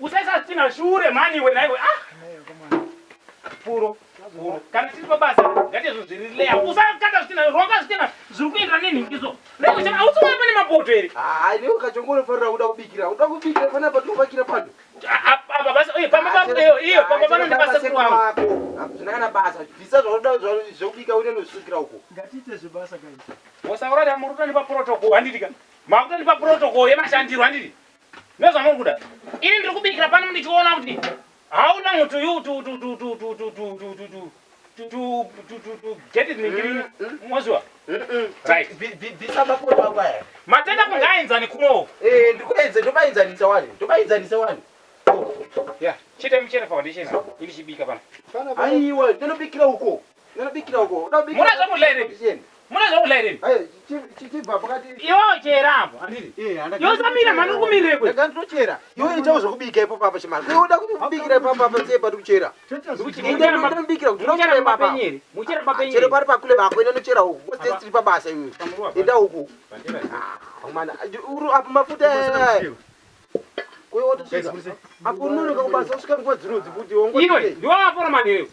Usaisa zvitinha shure mhani iwe nhaiwe ah. Puro puro kana tiri pabasa ngati zvinhu zviri layer usakata zvitinha ronga zvitinha zviri kuendera nenhingiso Leo chama autsoma pane mapoto here? Ah, iwe kachongo unofanira kuda kubikira. Uda kubikira pana patinobakira pano. Apa basa oye pamba pa iyo iyo pamba pano ndibasa sekuru wangu. Hazvina kana basa. Bvisa zvaunoda zvekubika uende nozvisukira uko. Ngatiite zvebasa guys. Wosaura kuti muri kutonipa protocol handiti ka? Makutonipa protocol yemashandiro handiti? Ndozvamuri kuda. Ini ndiri kubikira pano ndichiona kuti how long to you to to to to to to to to to to to to to to to get it ningiri moziwa. Right. Bvisa mapoto ako aya. Matenda kunge aenzani kuno. Eh, ndikuenze ndobaenzanisa wani. Ndobaenzanisa wani. Yeah, chete muchere foundation ini chibika pano. Aiwa, ndinobikira uko. Ndinobikira uko. Muna zvekudya here? Muna zvekudya here? Ai, chibva pakati. Iwe chera apo, handiti? Eh, Iwe usamira mhani uri kumirire kwe. Ndanga ndinochera. Iwe itawo zvekubika ipapo apa chimari. Iwe uda kubikira ipapo apa sei pati kuchera. Ndinobikira kuti Muchera unochera ipapa. mapenyeri. Muchera mapenyeri. Chero pari pakule bako ine nochera uku. Because tiri pabasa iwe. Enda uku. Ah, mana, uri apa mafuta aya. Kuyo wotosvika. Apo unonoka kubasa usvika nguva dzinodzi kuti wongoti. Iwe ndiwe waforomani here?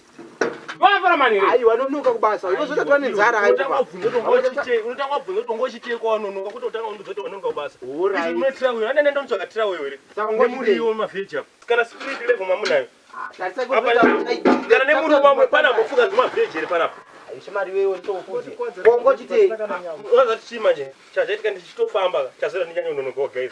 Ndiwe waforomani here? Aiwa unonoka kubasa. Iwe zvototwa nenzara Unotanga kaipa. wabvunza kuti ungochitei kwawanonoka kuti utanga unobvunza kuti wanonoka kubasa. Alright. Izvi tirawe, ane nenda unotsvaga tirawe here? Saka ngoti Nemuriwo mavheji apa. Kana spirit level mamunayo. Tarisa Kana nemuriwo mamwe pana mofuka zvimavheji here panapa. Shamari wewe nditokufuze. Kongochitei. Unoziva kuti chii manje? Chazvaitika ndichitofamba chazoita ndinyanyononokawo guys.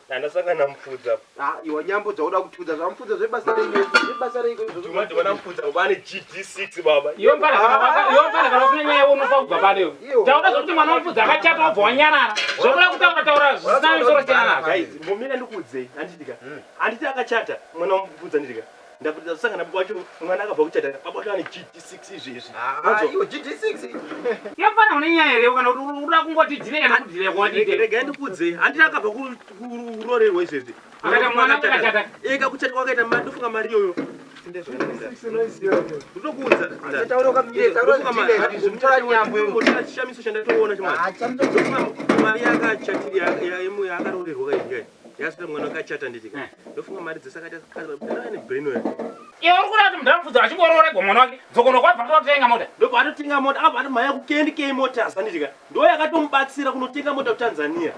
Ndandasangana namupfudza apa. Ah, iwe nyambo dzauda kutudza zvamupfudza zvebasa rei zvebasa rei Dhuma dhuma namupfudza baba ane GD6 baba. Iwe mfana kana waka iwe mfana kana usina nyaya unofa kubva pano iwe. Iwe. Taura zvekuti mwana wamupfudza akachata wabva wanyarara. Zvokuda kutaura taura zvisina misoro siyana nazvo. Guys, mbomira ndikuudzei, handitika. Handiti akachata mwana wamupfudza nditika. Ndapedza kusangana baba wacho mwana akabva kuchata baba wacho ane GD6 izvezvi. Ah, iwe GD6. Iwe mfana une nyaya here kana kuti uri kuda kungoti dhireka nokudhireka kwandite. Regai ndikuudzei, handiti akabva kurorerwa izvezvi. Akaita mwana akachata. Eka kuchata kwakaita mari ndofunga mari iyoyo. Ndokuudza. Taura ukamire, taura zvidile, zvimutora nyambo iwe. Ndokuudza chishamiso chandatoona chimwana. Ah, chamiso. Mari yakachatirwa yakarorerwa kaingai. Yasvika mwana akachata nditika. Ndofunga mari dzese akaita ane brain oil. Iwe uri kuda kuti munhu amupfudza achingororegwa mwana wake dzokono kwabva kutotenga mota. Ndobva atotenga mota, abva atomhanya kuKNK Motors anditika. Ndo yakatomubatsira kunotenga mota kuTanzania.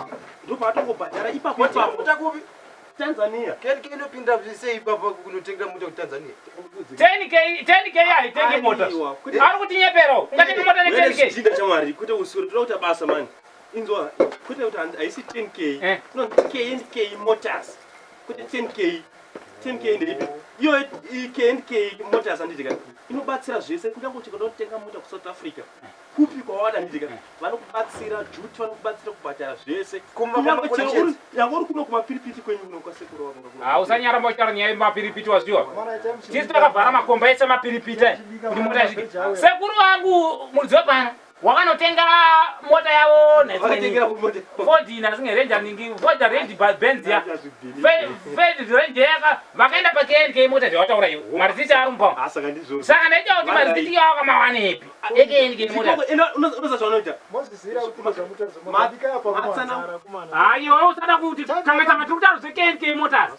Ndobva atongobhadhara ipapo ipapo. Mota kupi? Tanzania. KNK inopinda sei ipapa kunotenga mota kuTanzania? 10k 10k haitengi mota. Aiwa, Ari kutinyepera. Ungatenga mota ne 10k. Chinda chamwari kwete usuri toda kuita basa mani. Inzwa kwete kuti haisi 10k. Eh. Inonzi KNK Motors. Kwete 10k. 10k ndeipi? Iyo KNK Motors anditika. Inobatsira zvese kunyange uchikoda kutenga mota kuSouth Africa. Kupi kwawada nditika. Vanokubatsira duty vanokubatsira kubhadhara zvese. Kuma- Kunyange kuma- chero uri yange uri kuno kumapiripiti kwenyu kuno kwasekuru wako. Ah, usanyara mbochitaura nyaya yemapiripiti waziwa. Tisu takavhara makomba ese mapiripiti aya kuti mota isvike. Sekuru vangu muridzi wepano wakanotenga mota yavo Vakatengera kumota. Ford nasinge Ranger ningi Ford Range Benz ya. Ford Ranger yaka vakaenda pa KNK mota zvawataura iwe. Marisiti ari mupao. Ah, saka ndizvozvo. Saka ndaita kuti marisiti yawo akamawanepi. EKNK mota. Unoza zvaunoita. Mozvizira kuti ndozvamutazomabika apa kumanzara kumana. Aiwa usada kuti tanga tanga tiri kutaura zveKNK Motors.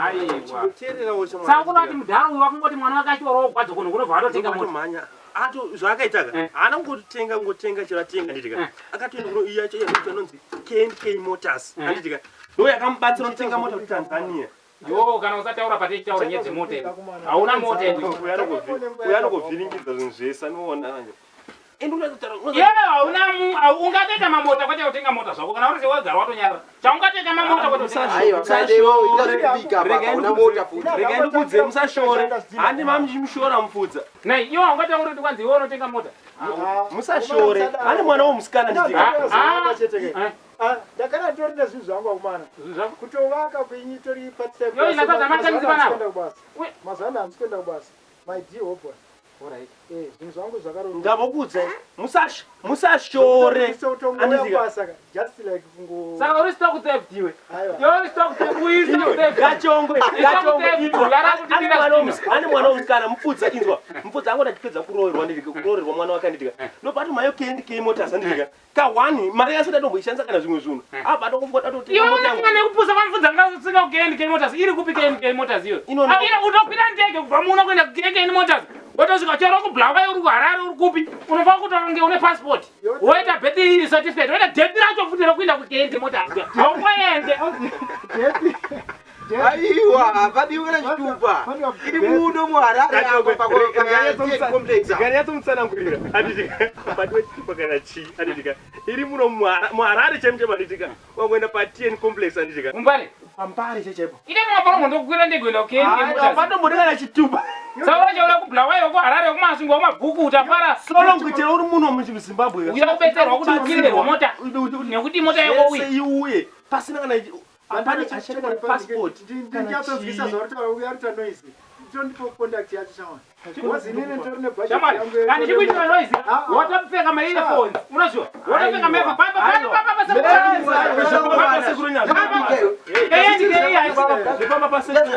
Aiwa. Teererawo chamwari. Saka kuda kuti mudhara uyu wakungoti mwana wake achioroogwa dzokono kunobva atotenga mota. mhanya ato zvaakaitaka Eh. haana kungotenga kungotenga chero atenga nditika Eh. akatoenda kuno iya yacho inonzi KNK Motors Eh. anditika ndo yakamubatsira kutenga mota kuTanzania Yo kana usataura patichitaura nyaya dzemota iwe. Hauna mota iwe. uyo anogovhiringidza zvinhu zvese anoona manje ende unotaura Iwe hauna ungatoita mamota kwete kutenga mota zvako kana uri wegara watonyara. Chaungatoita mamota kwete kutenga. Aiwa, kaende iwe ita zvekubika apa, hauna mota futi. regai ndikudze musashore handi mamushora mupfudza Nei iwe haungatauri kuti kwanzi iwe unotenga mota. musashore handi mwana womusikana nditika Eh, Ndakana nditori nezvinhu zvangu akumana. zvinhu zvako. Kutovaka kwenyu itori Yo, inatadza matangisi panapa. We- Mazuva ano handisi kuenda kubasa. My dear hope. Alright. Eh, zvinhu zvangu zvakarongwa. Ndavokuudza musashore. Andizika. Just like kungo. Saka uri stock theft iwe. Aiwa. Iwe uri stock theft, uri stock theft. Kachongwe, kachongwe, inzwa. Yara kuti Ane mwana ane mwana womusikana mupfudza, inzwa. Mupfudza angoda achipedza kuroorwa ndidika, kuroorerwa mwana wake andidika. Ndobati mayo K&K Motors andidika. Ka one mari yasati atomboishandisa kana zvimwe zvinhu. Apa atokufunga atotenga Iwe mota yangu. unofunga nekupusa kwamupfudza ngasinga ku K&K Motors. Iri kupi K&K Motors iyo? Inoona- Ah, ira utokwira ndege kubva muno kuenda ku K&K Motors. Wotosvika chero kuBulawayo uri kuHarare uri kupi? Unofanira kutonge une passport. Woita birth certificate, woita date racho futi rekuenda ku K&K Motors. Haukoende. Death. Death. Aiwa, hapadiwi kana chitupa. Iri muno muHarare apo pa complex. Nganyatsomutsangurira anditika padiwe chitupa kana chii anditika iri muno muHarare chaimu chaimu anditika wangoenda paTN complex anditika Mumbare. pambare chaichaipo Ite maparo ndokukwira ndege kuenda ku K&K Motors. patombodi kana chitupa. Saka uchaura kuBulawayo kuHarare kuMasvingo kumabhuku utafara. Solongo chero uri muno muZimbabwe Uya kubetserwa kuti ukwirirwe mota nekuti mota yako uye. yese iuye pasina kana hapana achada kana passport kana Ndinyatsonzwisa chii. zvauri kutaura uya arikuita noise. Tondipo contact yacho shamwari. Because inini nditori nebudget Shamwari, yangu kana ndichikuitira noise, Ah, ah. watopfeka ma earphones. Unozviwa? Watopfeka ma earphones. Papa papa papa papa. K&K haisi Zvepamba pasekuru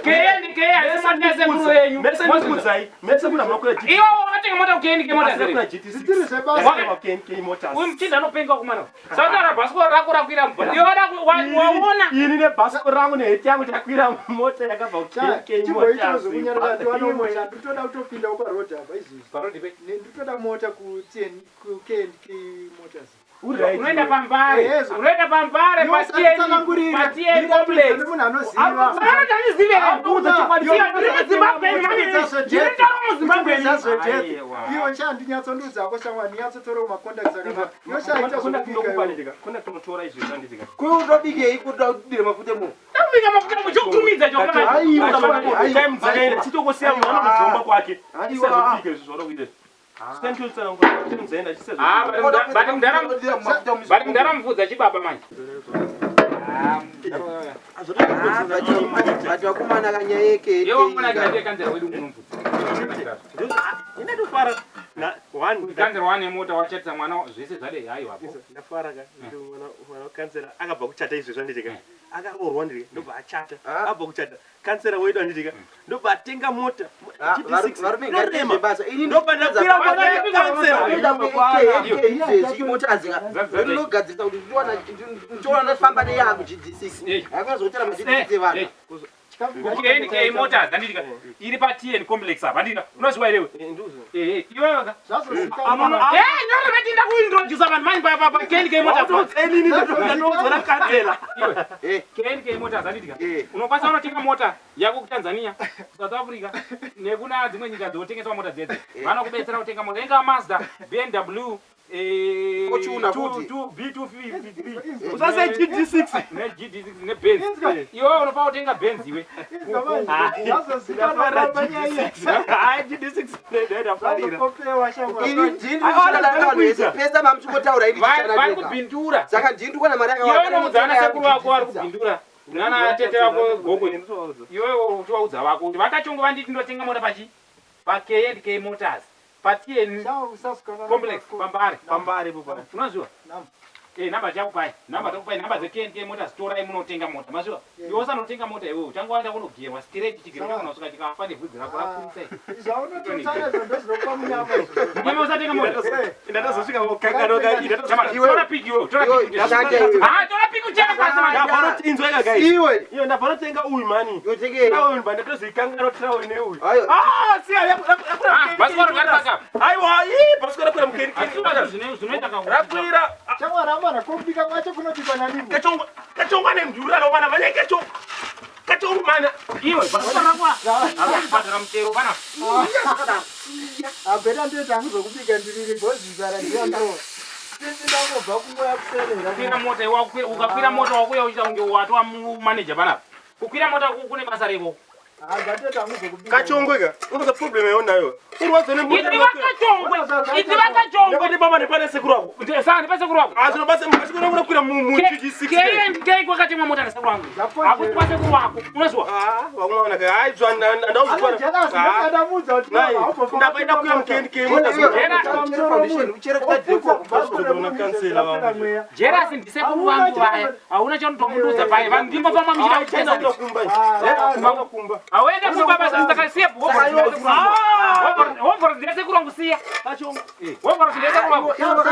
K&K haisi mota yasekuru yenyu. mese ndikudzai mese kuna makwira GT Iwe wakatenga mota ku K&K Motors Asina here. kuna GT6 Zvisiri zvebasa. Asina K&K Motors. Uyu muchinda anopenga kumana. Saka bhasikoro rako rakwira mvura. Iwe wada waona. Ini nebhasikoro rangu neheti yangu takwira mota yakabva kuK&K Chimboita Motors. zvekunyarara tiwane mota. Nditoda kutopindawo paroad apa izvozvi. Nditoda mota ku TN ku K&K Motors. Unoenda pambare. Yes. Unoenda pambare Iwe pa TN usatsanangurira. pa TN complex. Munhu anoziva. Saka handizive here? Akuudza chokwadi. Ndiri muZimbabwe mani. Ndiri muZimbabwe. Iwe chandinyatsondi-udzako shamwari ndinyatsotorewo macontacts akanaka. Iwe chaita zvekubika iwe. Kona tonotora izvi zvanditika. Kuri utobikei kuti udire mafuta mu. Ndakubika mafuta muchikutumidza chokwadi. Aiwa. Time dzakaenda chitokosiya munhu anonojomba kwake. Aiwa. Isazobika izvi zvauri kuita. Sitandotsanangura time dzaenda Ah, chisazobika. but mudhara mubvudza chibaba manje. But vakomana kanyaya yeke. Iwe wangona ndiye kanzera wedu munomubvudza. Inatofara na one Kanzera wane mota wachatisa mwana zvese zvadai haiwa. Ndafara ka mwana mwana wakansera akabva kuchata izvi zvanditika akaroorwa ndika ndobva achata Ah. abva kuchata kansera wedu anditika ndobva atenga mota Ah, GT6 varume inorema. ngatiite basa. Ini ndobva ndakwira mota yekansera ndinogadzirisa kuti ndiona ndafamba neyangu GD6 hakuna zvokutera maGD6 evanhu. K&K Motors handitika iri pa TN complex apa handika unoziwa here iwe? Eh, iwe wega. Zvazozikanwa. Eh, nyore vatinda kuintroduce vanhu mani pa pa K&K Motors. Inini ndotozona kansela. Iwe. Eh. K&K Motors handitika. Eh. Unokwanisa unotenga mota yako kuTanzania, kuSouth Africa nekuna dzimwe nyika dzinotengeswa mota dzedze. Vanokubetsera kutenga mota. Inga Mazda, BMW, eh, Fortuner futi. 2 B253. Usase GD6. Ne GD6 ne Benz. Inzwa. Iwe unofanira kutenga Benz iwe. Inzwa manje. Zvazozikanwa panyaya iyi. Hayi GD6 ndafarira. Zvazokopewa shamwari. Ini ndini ndikushanda navanhu vese pese mamuchingotaura ini Vari ndichishanda ndega. kubhindura. Saka ndini ndikuona mari Iwe yakawanda. unoudza ana sekuru vako vari kubhindura. Nana tete vako gogo. Iwe uchivaudza vako kuti vakachongo vanditi ndotenga mota pachi pa K&K Motors pa TN Shamwari usazikana complex pambare. Pambare popa. Unoziwa? Namba. Eh, namba chakupai. Namba takupai namba dze K&K Motors torai munotenga mota. Maziwa? Yeah. Iwe usanotenga mota iwewe. Uchanga waenda kunogerwa straight chigero Sawa. chako unosvika chikafa nebvudzi rako rakurisa. Zvaunototaura izvo ndozvinopa munyama izvozvo. Munyama usatenga mota. Ndatozosvika kokanganoka. Chama, Iwe- tora piki iwewe, tora Iwe, piki. shanda iwe. Ah, tora piki uchere pasi manje. Ndabva ega guys. Iwe. Iyo ndabva notenga uyu mani. Yotekei. Uyu mba ndatozoikangano trawo neuyu. Ayo. Ah, siya yakwira. Ah, bhasikoro ngari paka. Aiwa, ii bhasikoro rakwira mukeni. Asi zvinoita kakuti. Rakwira. Shamwari amana kobika kwacho kunobikwa naniko. Kachongwa kachongwa nemdura romana manye kachongwa. Kachongwa mana. Iwe, bhasikoro rako harisi kubhadhara mutero pana. Abheta ndoita hangu zvokubika ndiriri bhozizara ndiyandoo. Ndangobva kungoya kuserera. Kukwira mota iwe ukakwira mota wakuya uchiita kunge watova manager panapa. Kukwira mota kune basa reko. Kachongwe ka unoza problem yaunayo urwadza Idzi vakachongwe. Idzi vakachongwe. nekuti baba nepane sekuru ako Saka ndipasekuru wako. azvino basa machikona kunokwira mu-GD6 KNK kwakatemwa mota nasekuru wangu. Hakusi kwasekuru wako. Unozwa? vakomana ka hayi zva ndapaida kuya muKNK mota Jerasi ndisekuru vangu vaya. Hauna chaunotomundudza paye. Vanhu ndimo pamwe muchida achaenda kutesa. kumba kumba Hauende kumba basa ndakasiya Hovhoro ndisekuru wangu siya. Hovhoro ndisekuru wangu. KNK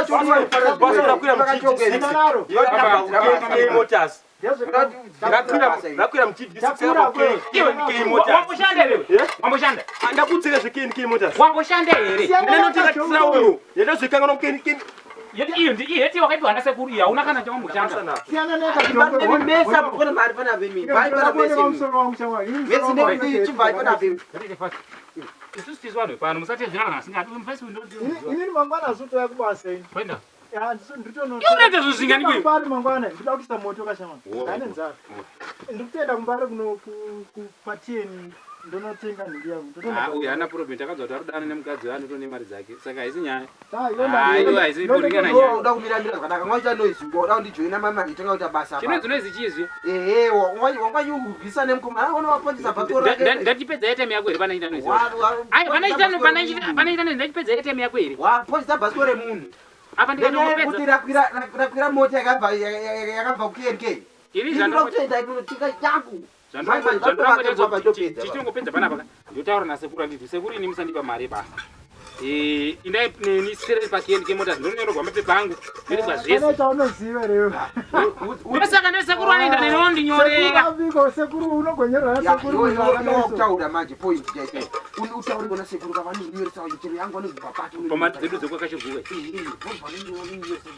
Motors rakwira muGD6 Iwe KNK Motors wamboshanda here? Wamboshanda. ndakutsira zveKNK Motors Wamboshanda here? ndinotenga uyu yatozvikangana muKNK Iyo ndi iyo yeti wakaipiwa nasekuru iyi hauna kana chawamboshanda. Isusu tisu vanhu vepano musatedzera vanhu vasingadi. Mufesi Inini mangwana azotoya kubasa ini. Kwenda. Ya, nditono. Iwe unoita zvinhu zvingani kweyo? Kumbari mangwana ndinoda kuisa moto kashama. Ndane nzara. Ndikutoenda kumbari kuno kupateni ndonotenga nhumbi yangu. Ndotoenda. Uyu haana problem takabva kuti arudana nemukadzi wayo anotone mari dzake saka haisi nyaya. Ah, yonda. Ah, iwe haisi kuringana nyaya. uda kumiramira zvakanaka mwaita noise uda kundijoina mama itanga kuita basa Chinozi noise chizvi. ehe wanganyurwisa nemukomana ona waponjesa bhasikoro rake Ndachipedza airtime yako here panaita noise. Ai panaita panaita panaita noise ndachipedza airtime yako here. waponjesa bhasikoro remunhu Apa nenyaya yekuti ndikatongopedza. rakwira mota yakabva yakabva kuKNK Ini inoda zvandingo kutoenda kunotenga yangu tichingopedza panapa ndotaura nasekuru anditi sekuru ini musandipa mari yebasa. Indai neni sereri paKNK Motors ndonyorerwa mapepa angu ndoitwa zvese. Pane chaunoziva here. Ndosaka nesekuru anoenda neni ondinyorera. Sekuru sekuru unogonyerwa nasekuru munhu akadai so. kutaura manje point chaicho utaure kona sekuru kavanonyoresa chero yangu vanozibva pati Pamari dzedu dzekwakachiguwe. vanonyoresa